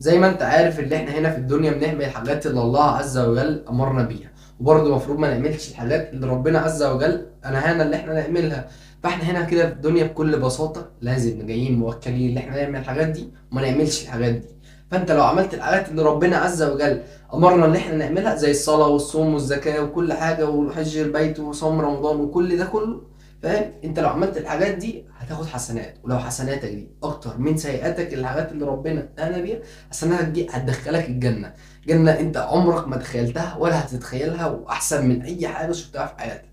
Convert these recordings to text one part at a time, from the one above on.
زي ما انت عارف اللي احنا هنا في الدنيا بنعمل الحاجات اللي الله عز وجل امرنا بيها، وبرضه المفروض ما نعملش الحاجات اللي ربنا عز وجل نهانا اللي احنا نعملها. فاحنا هنا كده في الدنيا بكل بساطة لازم جايين موكلين اللي احنا نعمل الحاجات دي وما نعملش الحاجات دي. فانت لو عملت الحاجات اللي ربنا عز وجل امرنا ان احنا نعملها زي الصلاة والصوم والزكاة وكل حاجة وحج البيت وصوم رمضان وكل ده كله، فاهم؟ انت لو عملت الحاجات دي هتاخد حسنات، ولو حسناتك دي اكتر من سيئاتك الحاجات اللي ربنا نهانا بيها، حسناتك دي هتدخلك الجنة، جنة انت عمرك ما تخيلتها ولا هتتخيلها، واحسن من اي حاجة شفتها في حياتك.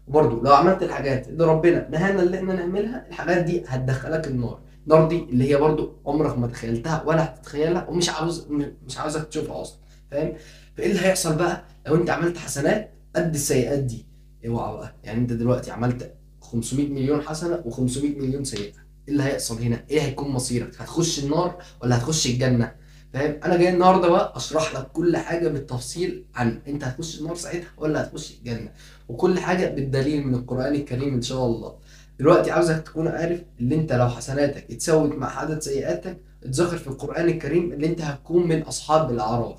وبرضه لو عملت الحاجات اللي ربنا نهانا اللي احنا نعملها، الحاجات دي هتدخلك النار، النار دي اللي هي برضه عمرك ما تخيلتها ولا هتتخيلها، ومش عاوز مش عاوزك تشوفها اصلا، فاهم؟ فايه اللي هيحصل بقى لو انت عملت حسنات قد السيئات دي؟ اوعى بقى، يعني انت دلوقتي عملت 500 مليون حسنه و500 مليون سيئه، ايه اللي هيحصل هنا؟ ايه هيكون مصيرك؟ هتخش النار ولا هتخش الجنة؟ فاهم؟ انا جاي النهارده بقى اشرح لك كل حاجة بالتفصيل عن انت هتخش النار ساعتها ولا هتخش الجنة، وكل حاجة بالدليل من القران الكريم ان شاء الله. دلوقتي عاوزك تكون عارف ان انت لو حسناتك اتساوت مع عدد سيئاتك، اتذكر في القران الكريم ان انت هتكون من اصحاب الاعراف.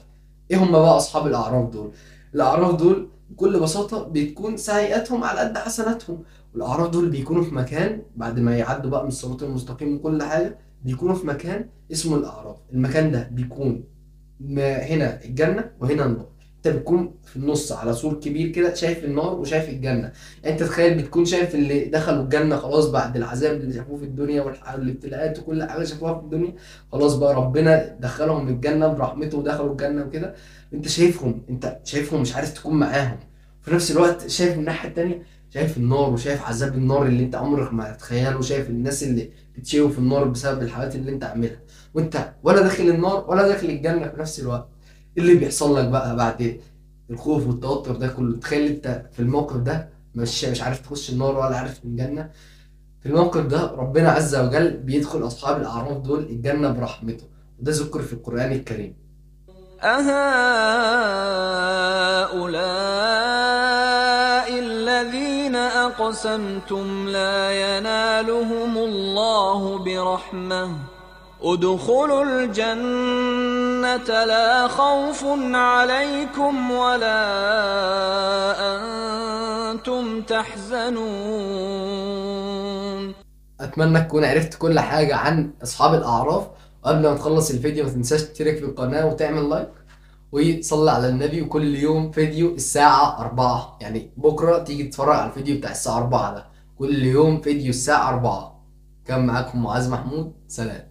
ايه هم بقى اصحاب الاعراف دول؟ الاعراف دول بكل بساطة بتكون سيئاتهم على قد حسناتهم، والاعراف دول بيكونوا في مكان بعد ما يعدوا بقى من الصراط المستقيم وكل حاجة، بيكونوا في مكان اسمه الاعراف. المكان ده بيكون هنا الجنة وهنا النار، انت بتكون في النص على سور كبير كده، شايف النار وشايف الجنة. يعني انت تخيل بتكون شايف اللي دخلوا الجنة خلاص بعد العذاب اللي شافوه في الدنيا والابتلاءات وكل حاجة شافوها في الدنيا، خلاص بقى ربنا دخلهم الجنة برحمته ودخلوا الجنة وكده، انت شايفهم، انت شايفهم مش عارف تكون معاهم، في نفس الوقت شايف الناحية التانية، شايف النار وشايف عذاب النار اللي انت عمرك ما هتتخيله، وشايف الناس اللي بتشوي في النار بسبب الحاجات اللي انت عاملها، وانت ولا داخل النار ولا داخل الجنة في نفس الوقت. ايه اللي بيحصل لك بقى بعد الخوف والتوتر ده كله؟ تخيل انت في الموقف ده مش عارف تخش النار ولا عارف الجنة. في الموقف ده ربنا عز وجل بيدخل أصحاب الأعراف دول الجنة برحمته، وده ذكر في القرآن الكريم. أهؤلاء الذين أقسمتم لا ينالهم الله برحمة ادخلوا الجنة لا خوف عليكم ولا أنتم تحزنون. أتمنى تكون عرفت كل حاجة عن أصحاب الأعراف. وقبل ما تخلص الفيديو ما تنساش تشترك في القناة وتعمل لايك وتصلي على النبي. وكل يوم فيديو الساعة 4، يعني بكرة تيجي تتفرج على الفيديو بتاع الساعة 4 ده، كل يوم فيديو الساعة 4. كان معاكم معاذ محمود، سلام.